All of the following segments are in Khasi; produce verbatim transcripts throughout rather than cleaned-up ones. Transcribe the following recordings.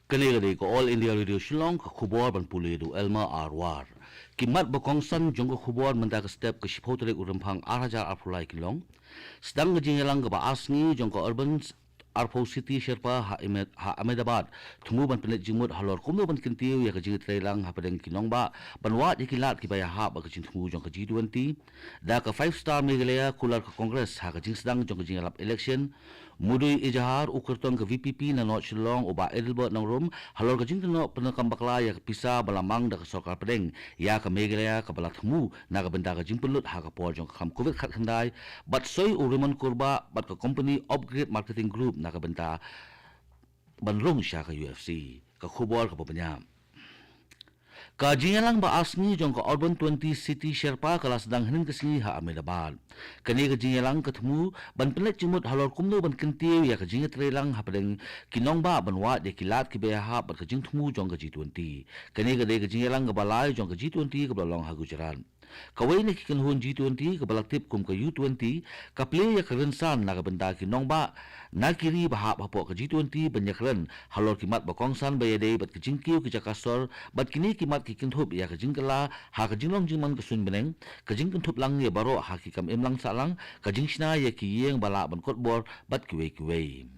Kane ka dei ka All India Radio Shillong, ka khubor ban pule da u Elma Arwar. Ki mat ba kongsan jong ka khubor mynta ka step ka shiphew tarik u Rymphang ar hajar arphew lai ki long: sdang ka jingïalang kaba ar sngi jong ka Urban Arphew City Sherpa ha Ahmed-, ha Ahmedabad, thmu ban pynleit jingmut halor kumno ban kyntiew ïa ka jingïatreilang hapdeng ki nongbah ban wad ïa ki lad kiba ïahap bad ka jingthmu jong ka G twenty. Da ka Five Star Meghalaya, kular ka Congress ha ka jingsdang jong ka jingïalap election. Mudui Ejahar, u kyrtong ka V P P na North Shillong u Bah Adelbert Nongrum halor ka jingkynnoh pyndonkam bakla ïa ka pisa ba la mang da ka sorkar pdeng ïa ka Meghalaya kaba la thmu na ka bynta ka jingpynlut ha ka por jong ka khlam covid khatkhyndai, bad soi u Raymond Kurbah bad ka kompani Upgrade Marketing Group na ka bynta ban rung sha ka U F C. Ka khubor kaba bniah. Ka jingïalang ba ar sngi jong ka Urban Twenty City Sherpa ka la sdang hynnin ka sngi ha Ahmedabad. Kane ka jingïalang ka thmu ban pynleit jingmut halor kumno ban kyntiew ïa ka jingïatreilang hapdeng ki nongbah ban wad ïa ki lad kiba ïahap bad ka jingthmu jong ka G twenty. Kane ka dei ka jingïalang kaba lai jong ka G twenty kaba la long ha Gujarat. Kawei na ki kynhun G twenty kaba la tip kum ka U twenty ka plie ïa ka rynsan na ka bynta ki nongbah na ki ri ba hap hapoh ka G twenty ban ïakren halor ki mat ba kongsan ba ïadei bad ka jingkiew ki jaka sor, bad kine ki mat ki kynthup ïa ka jingkylla ha ka jinglong jingman ka suiñ bneng, ka jingkynthup lang ïa baroh ha ki kam imlang sahlang, ka jingshna ïa ki ïing ba lah ban kot bor bad kiwei kiwei.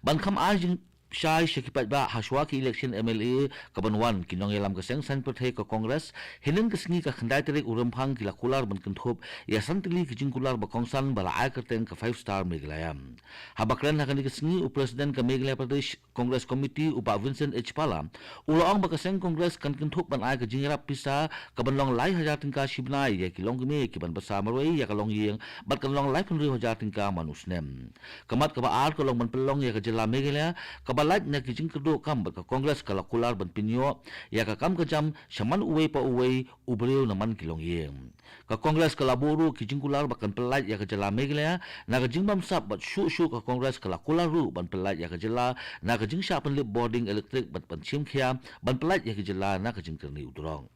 Ban kham ai jingshai sha ki paidbah ha shuwa ki election M L A kaban wan, ki nongïalam ka seng saiñ pyrthei ka Congress hynnin ka sngi ka khyndai tarik u Rymphang ki la kular ban kynthup ïa san tylli ki jingkular ba kongsan ba la ai kyrteng ka Five Star Meghalaya. Haba kren ha kane ka sngi u President ka Meghalaya Pradesh Congress Committee u Bah Vincent H Pala u la ong ba ka seng Congress kan kynthup ban ai ka jingïarap pisa kaban long lai hajar tyngka shi bnai ïa ki longkmie kiban bsa marwei ïa ka longïing, bad kan long laiphew hynriew hajar tyngka man u snem. Ka mat kaba ar ka long ban pynlong ïa ka jylla Meghalaya kaba lait na ki jingkyrduh kam, bad ka Congress ka la kular ban pynïoh ïa ka kam ka jam sha man uwei pa uwei u briew na man ki longïing. Ka Congress ka la buh ruh ki jingkular ba kan pynlait ïa ka jylla Meghalaya na ka jingbamsap, bad shuh shuh ka Congress ka la kular ruh ban pynlait ïa ka jylla na ka jingshah pynlip bording elektrik bad ban shim khia ban pynlait ïa ka jylla na ka jingkyrni u drok.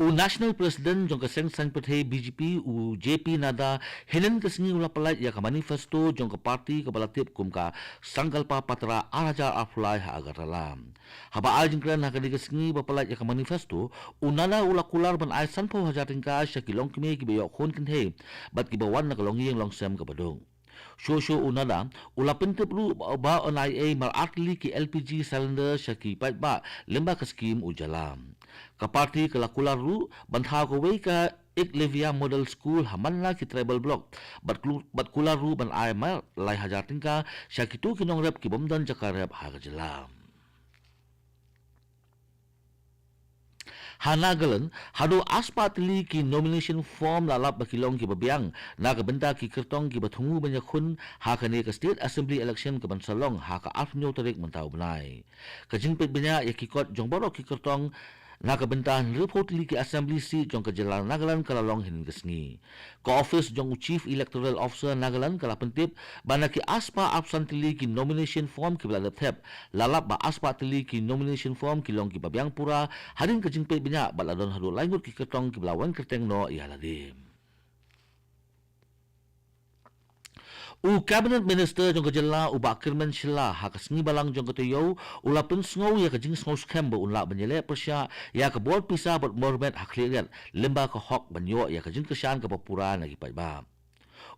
U National President jong ka seng saiñ pyrthei B J P u J P Nadda hynnin ka sngi u la pynlait ïa ka manifesto jong ka party kaba la tip kum ka Sankalpa Patra ar hajar arphew lai ha Agartala. Haba ai jingkren ha kane ka sngi ba pynlait ïa ka manifesto, u Nadda u la kular ban ai sanphew hajar tyngka sha ki longkmie kiba ïoh khun kynthei bad kiba wan na ka longïing longsem kaba duk. Shuh shuh u Nadda u la pyntip ruh ba, ba yn ai ei mar ar tylli ki L P G cylinder sha ki paidbah lyngba ka skhim Ujala. Ka party ka la kular ruh ban thaw kawei ka Eklavya Model School ha man la ki tribal block, bad klu-, bad kular ruh ban ai mar lai hajar tyngka sha kito ki nongrep ki bym don jaka rep ha ka jylla. Ha Nagaland, haduh arspah tylli ki nomination form la lap ba ki long kiba biang na ka bynta ki kyrtong kiba thmu ban ïakhun ha kane ka State Assembly election kaban sa long ha ka arphew tarik mynta u bnai. Ka jingpeit bniah ïa ki kot jong baroh ki kyrtong na ka bynta hynriewphew tylli ki assembly seat jong ka jylla Nagaland ka la long hynnin ka sngi. Ka office jong u Chief Electoral Officer Nagaland ka la pyntip ba na ki arspah arphew san tylli ki nomination form kiba la dep thep, la lap ba arspah tylli ki nomination form ki long kiba biang pura hadien ka jingpeit bniah, bad la don haduh lai ngut ki kyrtong kiba la wan kyrteng noh ïa lade. U Cabinet Minister jong ka jylla u Bah Kyrmen Shylla ha ka sngi Balang jong ka taïew u la pynsngew ïa ka jingsngew skhem ba un lah ban ïaleh pyrshah ïa ka bor pisa bad bor met ha khlieh riat lyngba ka hok ban ïoh ïa ka jingkyrshan kaba pura na ki paidbah.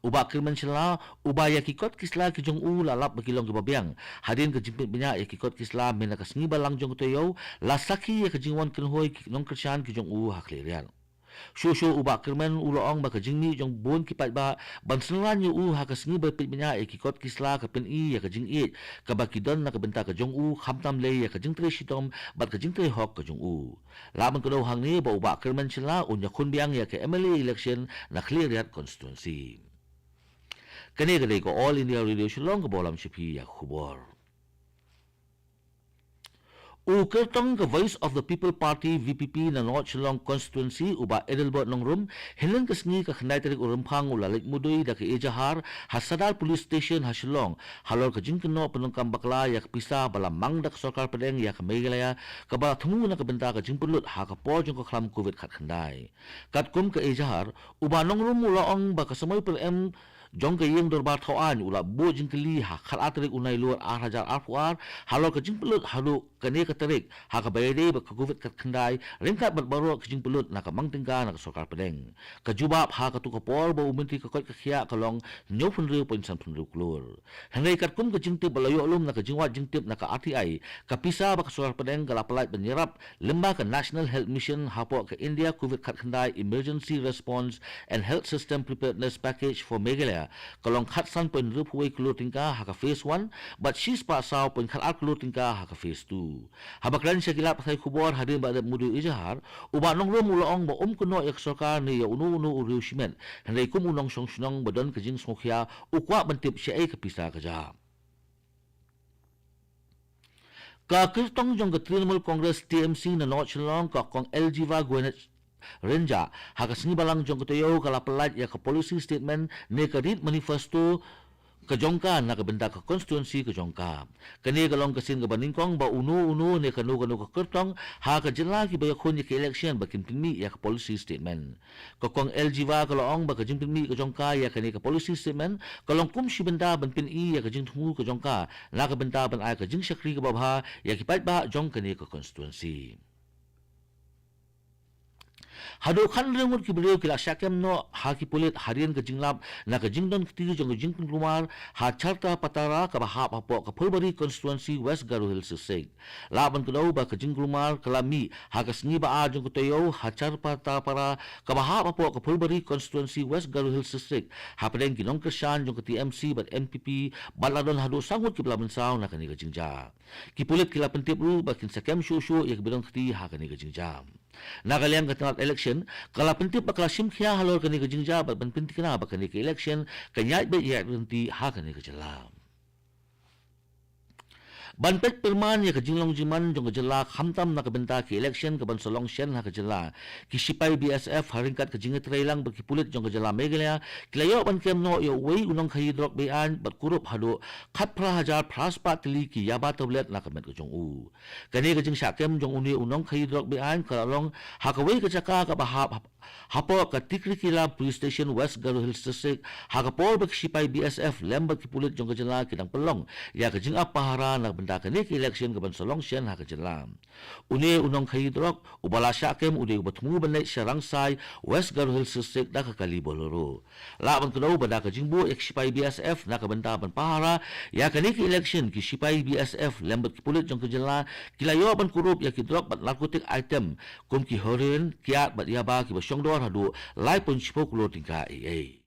U Bah Kyrmen Shylla, uba ïa ki kot ki sla ki jong u la lap ba ki long kiba biang hadien ka jingpeit bniah ïa ki kot ki sla mynta ka sngi Balang jong ka taïew, la sakhi ïa ka jingwan kynhoi ki nongkyrshan ki jong u ha khlieh riat. Shuh shuh u Bah Kyrmen u la ong ba ka jingmih jong bun ki paidbah ban synran ïa u ha ka sngi ba peit bniah ïa ki kot ki sla ka pyni ïa ka jingïeit kaba ki don na ka bynta ka jong u, khamtam lei ïa ka jingtrei shitom bad ka jingtrei hok ka jong u. Lah ban kdew hangne ba u Bah Kyrmen Shylla un ïakhun biang ïa ka M L A election na Khliehriat constituency. Kane ka dei ka All India Radio Shillong kaba lam sha phi ïa ka khubor. U kyrtong ka Voice of the People Party, V P P, na North Shillong constituency u Bah Adelbert Nongrum, hynnin ka sngi ka khyndai tarik u Rymphang u la leit mudui da ka ejahar ha Sadar Police Station ha Shillong halor ka jingkynnoh pyndonkam bakla ïa ka pisa ba la mang da ka sorkar pdeng ïa ka Meghalaya kaba la thmu na ka bynta ka jingpynlut ha ka por jong ka khlam covid khatkhyndai. Katkum ka ejahar, u Bah Nongrum u la ong ba ka samoi pyrem jong ka ïing dorbar thaw aiñ u la buh jingkylli ha khatar tarik u Nailur ar hajar arphew ar halor ka jingpynlut haduh kane ka tarik ha kaba ïadei bad ka covid khatkhyndai ryngkat bad baroh ka jingpynlut na ka mang tyngka na ka sorkar pdeng. Ka jubab ha katu ka por ba u myntri ka koit ka khiah ka long hynñiewphew hynriew point san phew hynriew klur. Hynrei katkum ka jingtip ba la ïoh lum na ka jingwad jingtip na ka R T I, ka pisa ba ka sorkar pdeng ka la pyllait ban ïarap lyngba ka National Health Mission hapoh ka India Covid khatkhyndai Emergency Response and Health System Preparedness Package for Meghalaya ka long khatsan point hynriewphew wei klur tyngka ha ka phase one bad shispah saw point khatar klur tyngka ha ka phase two. Haba kren sha ki lad pathai khubor hadien ba la dep mudui izhar, u Bah Nongrum u la ong ba um kynnoh ïa ka sorkar ne ïa uno uno u riew shimet, hynrei kum u nongshong shnong ba don ka jingsngewkhia u kwah ban tip shaei ka pisa ka jia. Ka kyrtong jong ka Trinamool Congress T M C na North Shillong, ka Kong Aljiva Gwyneth Rynjah, ha ka sngi Balang jong ka taïew ka la pyllait ïa ka policy statement ne ka rit manifesto ka jong ka na ka bynta ka constituency ka jong ka. Kane ka long ka sien kaba nyngkong ba uno uno ne kano kano ka kyrtong ha ka jylla kiba ïakhun ïa ka election ba kin pynmih ïa ka policy statement. Ka Kong Aljiva ka la ong ba ka jingpynmih ka jong ka ïa kane ka policy statement ka long kum shi bynta ban pyni ïa ka jingthmu ka jong ka na ka bynta ban ai ka jingshakri kaba bha ïa ki paidbah jong kane ka constituency. Haduh khathynriew ngut ki briew ki la shah kem noh ha ki pulit hadien ka jinglap na ka jingdon kti jong ka jingkulmar ha Chartapatara kaba hap hapoh ka Phulbari constituency West Garo Hills District. Lah ban kdew ba ka jingkulmar ka la mih ha ka sngi ba ar jong ka taïew ha Chartapatara kaba hap hapoh ka Phulbari constituency West Garo Hills District hapdeng ki nongkyrshan jong ka T M C bad N P P bad la don haduh saw ngut kiba la mynsaw na kane ka jingjia. Ki pulit ki la pyntip ruh ba kin sa kem shuh shuh ïa kiba don kti ha kane ka jingjia. Na ka liang ka tnat election ka la pyntip ba ka la shim khia halor kane ka jingjia bad ban pynthikna ba kane ka election kan ïaid beit ïaid ryntih ha kane ka jylla. Ban peit pyrman ïa ka jinglong jingman jong ka jylla khamtam na ka bynta ki election kaban sa long shen ha ka jylla, ki shipai B S F ha ryngkat ka jingïatreilang bad ki pulit jong ka jylla Meghalaya ki la ïoh ban kem noh ïa uwei u nongkhaïi drok be-aiñ bad kurup haduh khatphra hajar phra spah tylli ki yaba tablet na ka met ka jong u. Kane ka jingshah kem jong une u nongkhaïi drok be-aiñ ka la long ha kawei ka jaka kaba hap hap- hapoh ka Tikrikilla Police Station, West Garo Hills District, ha ka por ba ki shipai B S F lem bad ki pulit jong ka jylla ki dang pynlong ïa ka jingap pahara na ka bynta kane ka election kaban sa long shen ha ka jylla. Une u nongkhaïi drok uba la shah kem u dei uba thmu ban leit sha Rangsai, West Garo Hills District da ka kali Bolero. Lah ban kdew ba da ka jingbuh ïa ki shipai B S F na ka bynta ban pahara ïa kane ka election, ki shipai B S F lem bad ki pulit jong ka jylla ki la ïoh ban kurup ïa ki drok bad narcotic item kum ki heroin, kiat bad yaba kiba shongdor haduh lai point shiphew klur tyngka ei ei.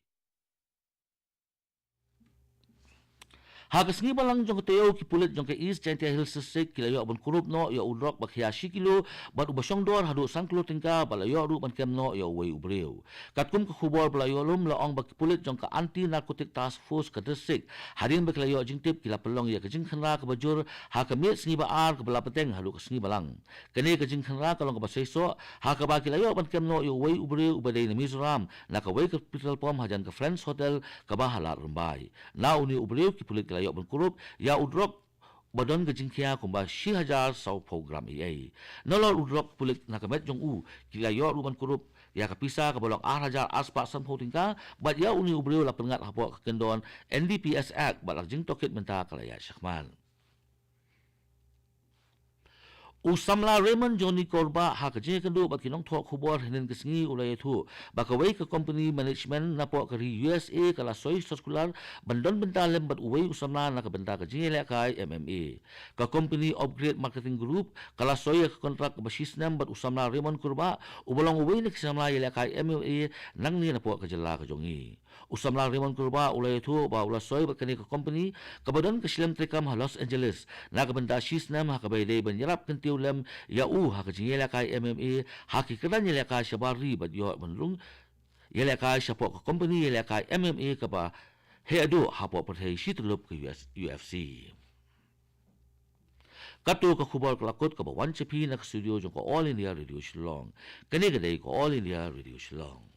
Ha ka sngi Balang jong ka taïew ki pulit jong ka East Jaintia Hills District ki la ïoh ban kurup noh ïa u drok ba khia shi kilo bad uba shongdor haduh san klur tyngka bad la ïoh ruh ban kem noh ïa uwei u briew. Katkum ka khubor ba la ïoh lum la ong ba ki pulit jong ka Anti Narcotic Task Force ka district hadien ba ki la ïoh jingtip ki la pynlong ïa ka jingkhynra kaba jur ha ka miet sngi ba ar kaba la bteng haduh ka sngi Balang. Kane ka jingkhynra ka long kaba seisoh ha kaba ki la ïoh ban kem noh ïa uwei u briew uba dei na Mizoram na kawei ka petrol pump hajan ka Friends Hotel kaba ha Lad Rymbai. Na une u briew ki pulit ki la ïoh ban kurup ïa u drok ba don ka jingkhia kumba shi hajar sawphew gram ei ei. Nalor u drok pulit na ka met jong u ki la ïoh ruh ban kurup ïa ka pisa kaba long ar hajar ar spah sanphew tyngka bad ïa une u briew la pynngat hapoh ka kyndon N D P S Act bad la jingtohkit mynta ka la ïaid shakhmat. U samla Raymond Johnny Korbah ha ka jingïakynduh bad ki nongthoh khubor hynnin ka sngi u la ïathuh ba kawei ka company management napoh ka ri U S A ka la soi circular ban don bynta lem bad uwei u samla na ka bynta ka jingïalehkai M M A. Ka company Upgrade Marketing Group ka la soi ïa ka kontrak kaba shi snem bad u samla Raymond Korbah uba long uwei na ki samla ïalehkai M M A nangne napoh ka jylla ka jong ngi. U samla Raymond Korbah u la ïathuh ba u la soi bad kane ka company kaba don ka shlem treikam ha Los Angeles na ka bynta shi snem ha kaba ïadei ban ïarap kyntiew lem ïa u ha ka jingïalehkai M M A ha ki kyrdan ïalehkai shabar ri bad ïoh ban rung ïalehkai shapoh ka company ïalehkai M M A kaba heh haduh hapoh pyrthei shi tyllup ka U S, U F C. Kato ka khubor ka la kut kaba wan sha phi na ka studio jong ka All India Radio Shillong. Kane ka dei ka All India Radio Shillong.